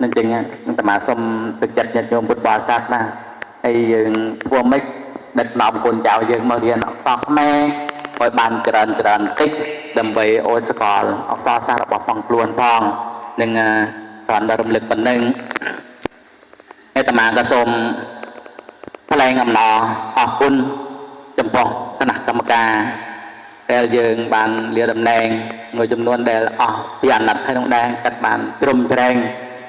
នឹងចឹងនឹងអាត្មាសុំទឹកចិត្តញាតិញោមពុទ្ធបរិស័ទណាហើយយើងធ្វើម៉េចដឹកនាំកូនចៅយើងមករៀនអក្សរខ្មែរឲ្យបានច្រើនច្រើនតិចដើម្បីឲ្យសកលអក្សរសាស្ត្ររបស់ផងខ្លួនផងនឹងគ្រាន់តែរំលឹកប៉ុណ្ណឹងអាត្មាក៏សូមថ្លែងអំណរអរគុណចំពោះគណៈកម្មការដែលយើងបានលាតំណែងមួយចំនួនដែលអស់ពីអាណត្តិហើយនោះដែរកាត់បានជ្រុំជ្រែង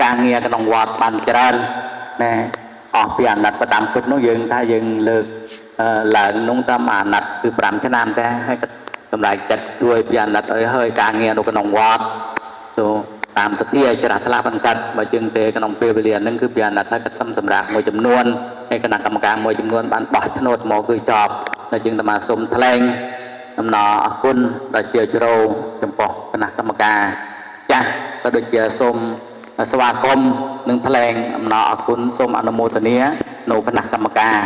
ការងារក្នុងវត្តបានច្រើនណែអស់ពីអាណត្តិតាមពិតនោះយើងថាយើងលើកឡើងនោះតាមអាណត្តិគឺ5ឆ្នាំតែហើយក៏សម្រេចចិត្តជួយពីអាណត្តិឲ្យហើយការងារនៅក្នុងវត្តទៅតាមសទ្ធាច្រាស់ថ្លាបង្កាត់បើជាងទេក្នុងពេលវេលាហ្នឹងគឺពីអាណត្តិហើយក៏សុំសម្រាប់មួយចំនួនហើយគណៈកម្មការមួយចំនួនបានបោះឆ្នោតមកគឺចប់តែជាងតាមាសុំថ្លែងអំណរអគុណដល់ជាជ្រៅចំពោះគណៈកម្មការចាស់ក៏ដូចជាសូមស្វាគមន៍និងថ្លែងអំណរអគុណសូមអនុមោទនានៅគណៈកម្មការ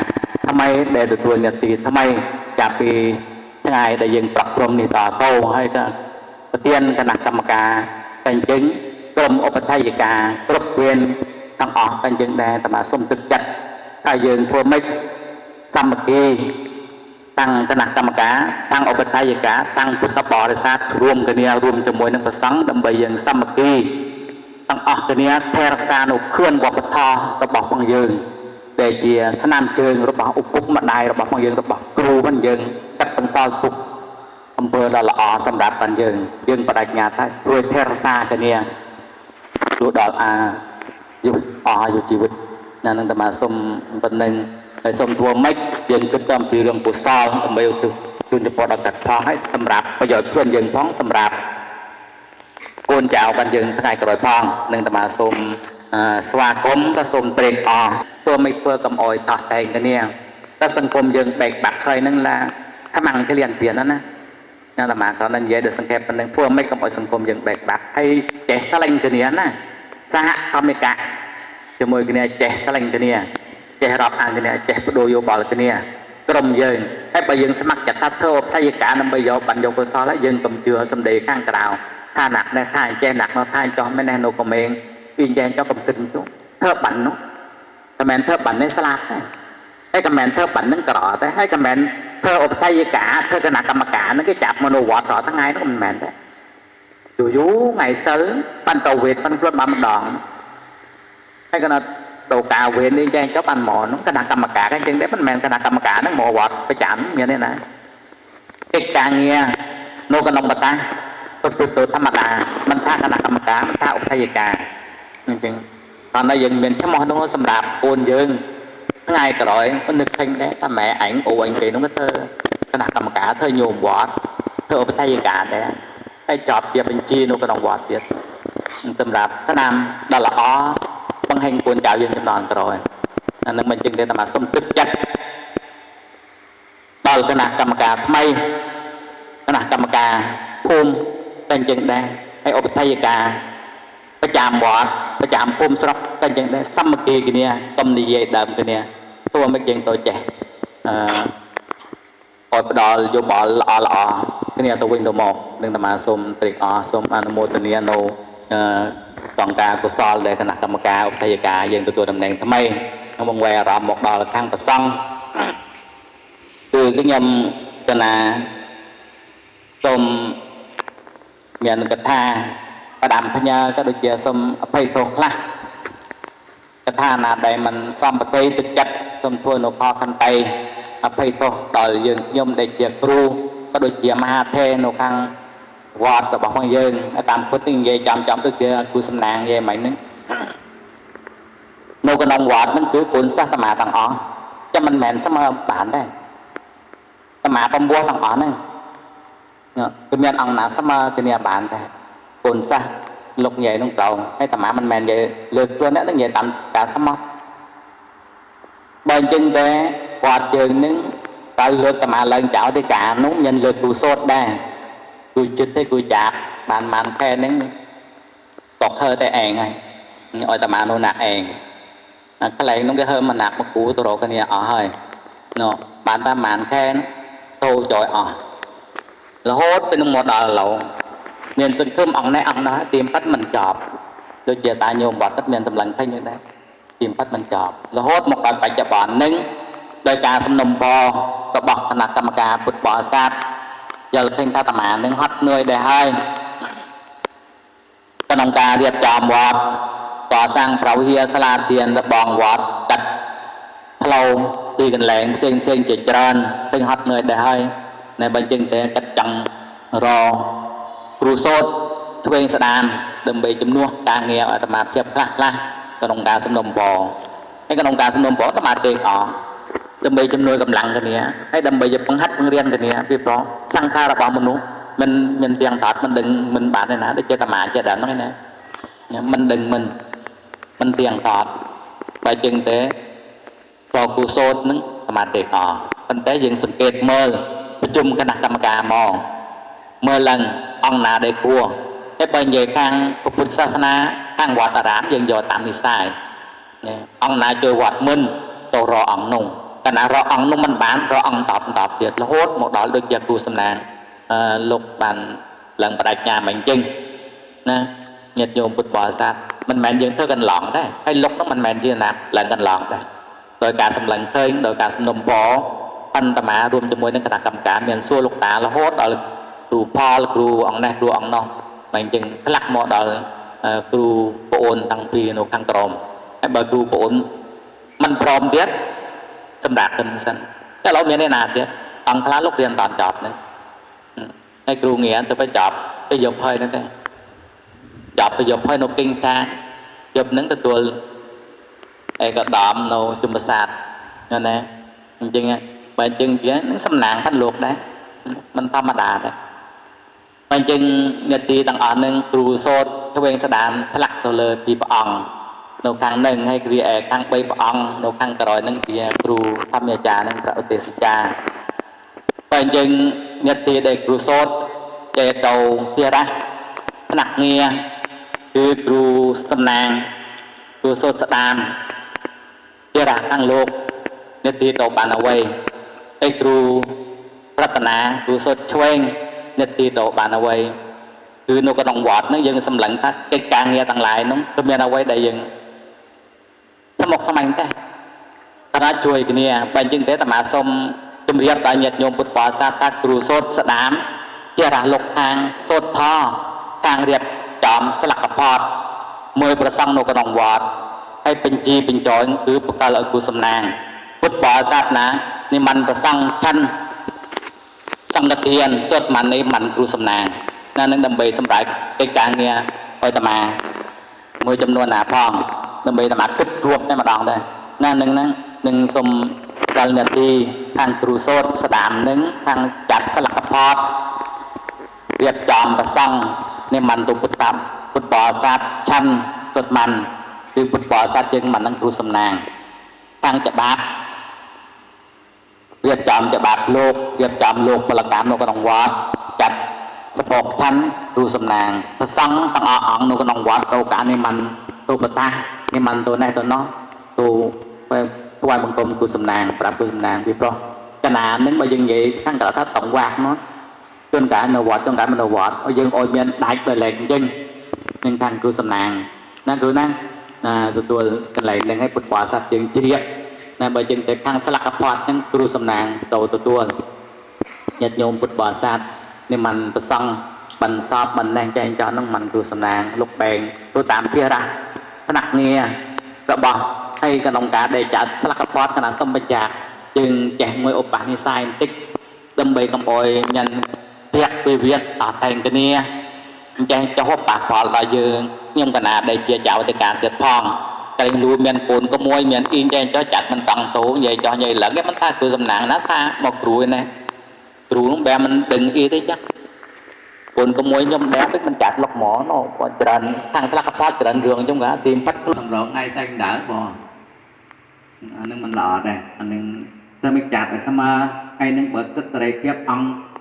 ថ្មីដែលទទួលនាទីថ្មីចាប់ពីថ្ងៃដែលយើងប្រព្រំនេះតទៅហើយក៏ប្រធានគណៈកម្មការតែអញ្ចឹងក្រុមឧបត្ថម្ភការគ្រប់វេនទាំងអស់តែអញ្ចឹងដែរអាត្មាសូមទឹកចិត្តថាយើងធ្វើម៉េចសាមគ្គីតាំងគណៈកម្មការតាំងឧបត្ថម្ភការតាំងពុទ្ធបរិស័ទរួមគ្នារួមជាមួយនឹងព្រះសង្ឃដើម្បីយើងសាមគ្គីទាំងអស់គ្នាថែរក្សានៅខឿនវប្បធម៌របស់ផងយើងដែលជាស្នាមជើងរបស់ឪពុកម្ដាយរបស់ផងយើងរបស់គ្រូផងយើងកាត់បន្សល់ទុកអំពើដ៏ល្អសម្រាប់ផងយើងយើងបដិញ្ញាថាជួយថែរក្សាគ្នាទោះដល់អាយុអស់អាយុជីវិតណានឹងតែមកសូមប៉ុណ្្នឹងហើយសូមធ្វើម៉េចយើងគិតតែអំពីរឿងកុសលដើម្បីឧទ្ទិសជូនចំពោះដល់កាត់ផងហើយសម្រាប់ប្រយោជន៍ខ្លួនយើងផងសម្រាប់កូនចៅกันយើងថ្ងៃក្រោយផងនឹងតែមកសូមស្វាគមន៍ក៏សូមត្រេកអរធ្វើមិនធ្វើកុំអោយតោះតែងគ្នាតែសង្គមយើងបែកបាក់ហើយនឹងឡាខ្មាំងឃ្លានពៀនណាណាអាត្មាក៏នឹងនិយាយដល់សង្ខេបប៉ុណ្្នឹងធ្វើមិនកុំអោយសង្គមយើងបែកបាក់ហើយចេះស្រឡាញ់គ្នាណាសហធម្មិកៈជាមួយគ្នាចេះស្រឡាញ់គ្នាចេះរាប់អានគ្នាចេះបដូរយោបល់គ្នាក្រុមយើងហើយបើយើងស្ម័គ្រចិត្តថាធ្វើផ្សាយការដើម្បីយកបានយកកុសលហើយយើងកុំជឿសម្ដីខាងក្រៅថាណាក់នេះថាចេះណាក់នោះថាចោះមែននេះនៅក្មេងពីចេះចោះកំទិនចុះធ្វើបាននោះតែមិនធ្វើបាននេះស្លាប់ទេហើយក៏មិនធ្វើបាននឹងក្រទេហើយក៏មិនធ្វើឧបតយកាធ្វើគណៈកម្មការហ្នឹងគេចាប់មនុស្សវត្តរាល់ថ្ងៃហ្នឹងមិនមែនទេយូរយូរថ្ងៃសិលបានទៅវេទបានខ្លួនបានម្ដងហើយក៏ទៅការវេននេះចែងចុះបានមកនោះគណៈកម្មការហ្នឹងចឹងដែរមិនមែនគណៈកម្មការហ្នឹងមកវត្តប្រចាំមានទេណាកិច្ចការងារនៅក្នុងបតាទៅទៅធម្មតាមិនថាគណៈកម្មការមិនថាឧបតយកាអញ្ចឹងបានតែយើងមានឈ្មោះនោះសម្រាប់កូនយើងថ្ងៃក្រោយនឹកឃើញដែរថាម៉ែអញអូអញគេនោះក៏ធ្វើគណៈកម្មការធ្វើញោមវត្តធ្វើឧបតយកាដែរហើយចប់ជាបញ្ជីនៅក្នុងវត្តទៀតសម្រាប់ឆ្នាំដ៏ល្អបង្ហាញកូនចៅយើងចំនួនក្រោយអានឹងមិនចឹងទេតែមកសុំទឹកចិត្តដល់គណៈកម្មការថ្មីគណៈកម្មការភូមិតែអញ្ចឹងដែរហើយឧបតយកាប្រចាំវត្តប្រចាំភូមិស្រុកតែអញ្ចឹងដែរសាមគ្គីគ្នាកុំនិយាយដើមគ្នាធ្វើមិនយើងទៅចេះអឺឲ្យផ្ដល់យោបល់ល្អល្អគ្នាទៅវិញទៅមកនឹងអាត្មាសូមត្រេកអរសូមអនុមោទនានៅអឺកងការកុសលដែលគណៈកម្មការឧបតយកាយើងទទួលតំណែងថ្មីខ្ញុំបង្វែរអារម្មណ៍មកដល់ខាងប្រសង់គឺខ្ញុំកណាសូមមានកថាផ្ដាំផ្ញើក៏ដូចជាសូមអភ័យទោសខ្លះកថាណាដែលមិនសំបតិទឹកចិត្តសូមធ្វើនៅខខន្តីអភ័យទោសដល់យើងខ្ញុំដែលជាគ្រូក៏ដូចជាមហាថេរនៅខាងវត្តរបស់ផងយើងតាមពុទ្ធនិយាយចំចំដូចជាគ្រូសំណាងនិយាយមិញហ្នឹងនៅក្នុងវត្តហ្នឹងគឺកូនសិស្សតាមាទាំងអស់ចាំមិនមែនស្មើបានដែរតាមាបំពោះទាំងអស់ហ្នឹងគឺមានអង្គណាស្មើគ្នាបានដែរកូនសិស្សលោកនិយាយនោះត្រង់ហើយតាមាមិនមែននិយាយលើកខ្លួនអ្នកនិយាយតាមការស្មោះបើអញ្ចឹងតែវត្តយើងនឹងតើលើកតាមាឡើងចោលទេកានោះមានលើកគ្រូសូត្រដែរគូចិត្តទេគូចាប់បានបានខែហ្នឹងតកធ្វើតែឯងហើយឲ្យតាមានោះណាក់ឯងកន្លែងនោះគេហើមណាក់មកគ្រូទៅរកគ្នាអស់ហើយណបានតែប្រហែលខែតូចយអស់រហូតទៅនឹងមកដល់ឥឡូវមានសង្ឃឹមអង្គនេះអង្គនោះទៀមប៉ិតមិនចប់ ដូចជាតាញោមវត្តមានសម្លឹងឃើញយ៉ាងដែរទីបំផុតមិនចប់រហូតមកដល់បច្ចុប្បន្ននឹងដោយការសំណុំពររបស់គណៈកម្មការពុទ្ធបរិស័ទយល់ឃើញថាអាត្មានឹងហត់នឿយដែរហើយក្នុងការរៀបចំវត្តកសាងព្រះវិហារសាលាទានរបងវត្តកាត់ផ្លូវទីកន្លែងផ្សេងផ្សេងជាច្រើនទាំងហត់នឿយដែរហើយនៅបើចឹងតែកាត់ចង់រគ្រូសូត្រឆ្វេងស្ដាមដើម្បីជំនួសការងារអាត្មាភាពខ្លះខ្លះក្នុងការសំណុំពរហើយក្នុងការសំណុំពរអាត្មាទេអស់ដើម្បីជំនួយកម្លាំងគ្នាហើយដើម្បីបង្ហាត់បង្រៀនគ្នាពីព្រោះសង្ខាររបស់មនុស្សមិនមានទាំងតាត់មិនដឹងមិនបានទេណាដូចជាអាត្មាជាដើមហ្នឹងណាមិនដឹងមិនទាំងតាត់បើចឹងទេពរគ្រូសូត្រហ្នឹងអាត្មាទេអស់ប៉ុន្តែយើងសង្កេតមើលប្រជុំគណៈកម្មការមកមើលឡើងអង្គណាដែលគួរតែបើនិយាយខាងពុទ្ធសាសនាខាងវត្តអារាមយើងយកតាមនិស័យអង្គណាចូលវត្តមុនទៅរកអង្គនោះកាលណារកអង្គនោះមិនបានរកអង្គតបទៀតរហូតមកដល់ដូចជាគ្រូសំណាងលោកបានឡើងបដិញ្ញាមកអញ្ចឹងណាញាតិញោមពុទ្ធបរិស័ទមិនមែនយើងធ្វើកន្លងដែរហើយលោកនោះមិនមែនជាណាឡើងកន្លងដែរដោយការសម្លឹងឃើញដោយការសំណុំពរបន្តមារួមជាមួយនឹងគណៈកម្មការមានសួរលោកតារហូតដល់គ្រូផលគ្រូអង្គនេះគ្រូអង្គនោះមកអញ្ចឹងធ្លាក់មកដល់គ្រូប្អូនតាំងពីនៅខាងក្រោមហើយបើគ្រូប្អូនមិនព្រមទៀតសម្រាប់ទៅសិនតែឥឡូវមានឯណាទៀតអង្គខ្លះលោករៀនតចប់ហ្នឹងហើយគ្រូងារទៅไปចប់ទៅយកហើយហ្នឹងទេចប់ទៅយកហើយនៅគិងថាយកហ្នឹងទទួលឯកឧត្តមនៅជំប្រាសាទណាអញ្ចឹងបើអញ្ចឹងវានឹងសំណាងផាត់លោកដែរមិនធម្មតាដែរបើអញ្ចឹងញាតិទាំងអស់នឹងគ្រូសូត្រឆ្វេងស្ដាមធ្លាក់ទៅលើពីព្រះអង្គនៅខាងនឹងហើយគ្រាឯខាង3ព្រះអង្គនៅខាងក្រោយនឹងជាគ្រូធម្មអាចារ្យនឹងព្រះឧទេសចារបើអញ្ចឹងញាតិដែលគ្រូសូត្រចេទៅភារៈថ្នាក់ងារគឺគ្រូសំណាងគ្រូសូត្រស្ដាមភារៈខាងលោកញាតិទៅបានអ្វីឯគ្រូរតនាគ្រូសូត្រឆ្វេងញាតិទៅបានអ្វីគឺនៅក្នុងវត្តហ្នឹងយើងសម្លឹងថាកិច្ចការងារទាំងឡាយហ្នឹងគឺមានអ្វីដែលយើងស្មុគស្មាញទេតែជួយគ្នាបើអញ្ចឹងទេអាត្មាសូមជម្រាបដល់ញាតិញោមពុទ្ធបរិស័ទថាគ្រូសូត្រស្ដាមជារះលោកខាងសូត្រថខាងរៀបចំស្លឹកកផតមើលប្រសង់នៅក្នុងវត្តហើយបញ្ជីបញ្ចយគឺបកលឲ្យគ្រូសំណាងពុទ្ធបរិស័ទណានិមន្តប្រសង់ឆាន់សង្ឃទានសូត្រម៉ាន់នេះម៉ាន់គ្រូសំណាងណានឹងដើម្បីសម្រេចកិច្ចការងារឲ្យអាត្មាមួយចំនួនណាផងដើម្បីអាត្មាគិតរួបតែម្ដងដែរណានឹងហ្នឹងនឹងសូមដល់នាទីខាងគ្រូសូត្រស្ដាមនឹងខាងចាត់ស្លឹកកផតរៀបចំប្រសង់និមន្តពុទ្ធពុទ្ធបរិស័ទឆាន់សូត្រម៉ាន់គឺពុទ្ធបរិស័ទយើងម៉ាន់នឹងគ្រូសំណាងខាងច្បាប់រៀបចំច្បាប់លោករៀបចំលោកពលកម្មនៅក្នុងវត្តចាត់សពកឆាន់គ្រូសំណាងប្រសង់ទាំងអស់អង្គនៅក្នុងវត្តទៅកានិមន្តទៅបតានិមន្តទៅនេះទៅនោះទៅថ្វាយបង្គំគ្រូសំណាងប្រាប់គ្រូសំណាងពីព្រោះកណានឹងបើយើងនិយាយខាងក្រៅថាតង្វាក់នោះជួនកាលនៅវត្តជួនកាលមិននៅវត្តឲ្យយើងឲ្យមានដាច់ដោយឡែកអញ្ចឹងនឹងខាងគ្រូសំណាងណាគ្រូណាទទួលកន្លែងនឹងឲ្យពុទ្ធបរិស័ទយើងជ្រាបណាបើយើងទៅខាងស្លឹកកផតហ្នឹងគ្រូសំណាងទៅទទួលញាតិញោមពុទ្ធបរិស័ទនិមន្តប្រសង់បន្សពបន្នេះចែងចោះហ្នឹងមិនគ្រូសំណាងលោកបែងទៅតាមភារៈថ្នាក់ងាររបស់ហើយក្នុងការដែលចាត់ស្លឹកកផតគណៈសុំបញ្ចាក់យើងចេះមួយឧបនិស្ស័យបន្តិចដើម្បីកុំអោយញ៉ាន់ភៈវិវាទតតែងគ្នាអញ្ចឹងចុះប៉ះពាល់ដល់យើងខ្ញុំកណាដែលជាចៅអធិការទៀតផងតែលូមានកូនក៏មួយមានអ៊ីងចែងចោះចាត់មិនតង់តោនិយាយចោះនិយាយឡើងគេមិនថាគ្រូសំណាងណាថាមកគ្រូឯណាគ្រូនោះបែរមិនដឹងអីទេចាកូនក៏មួយខ្ញុំបែរពេកមិនចាត់លុកហ្មងនោះគាត់ច្រើនខាងស្លាកកផតច្រើនរឿងខ្ញុំក៏ទីប៉ាត់ សម្រងថ្ងៃសែងដើបងអានឹងមិនល្អដែរអានឹងតែមិនចាត់ឲ្យស្មើហើយនឹងបើសិទ្ធសេរីភាពអង្គ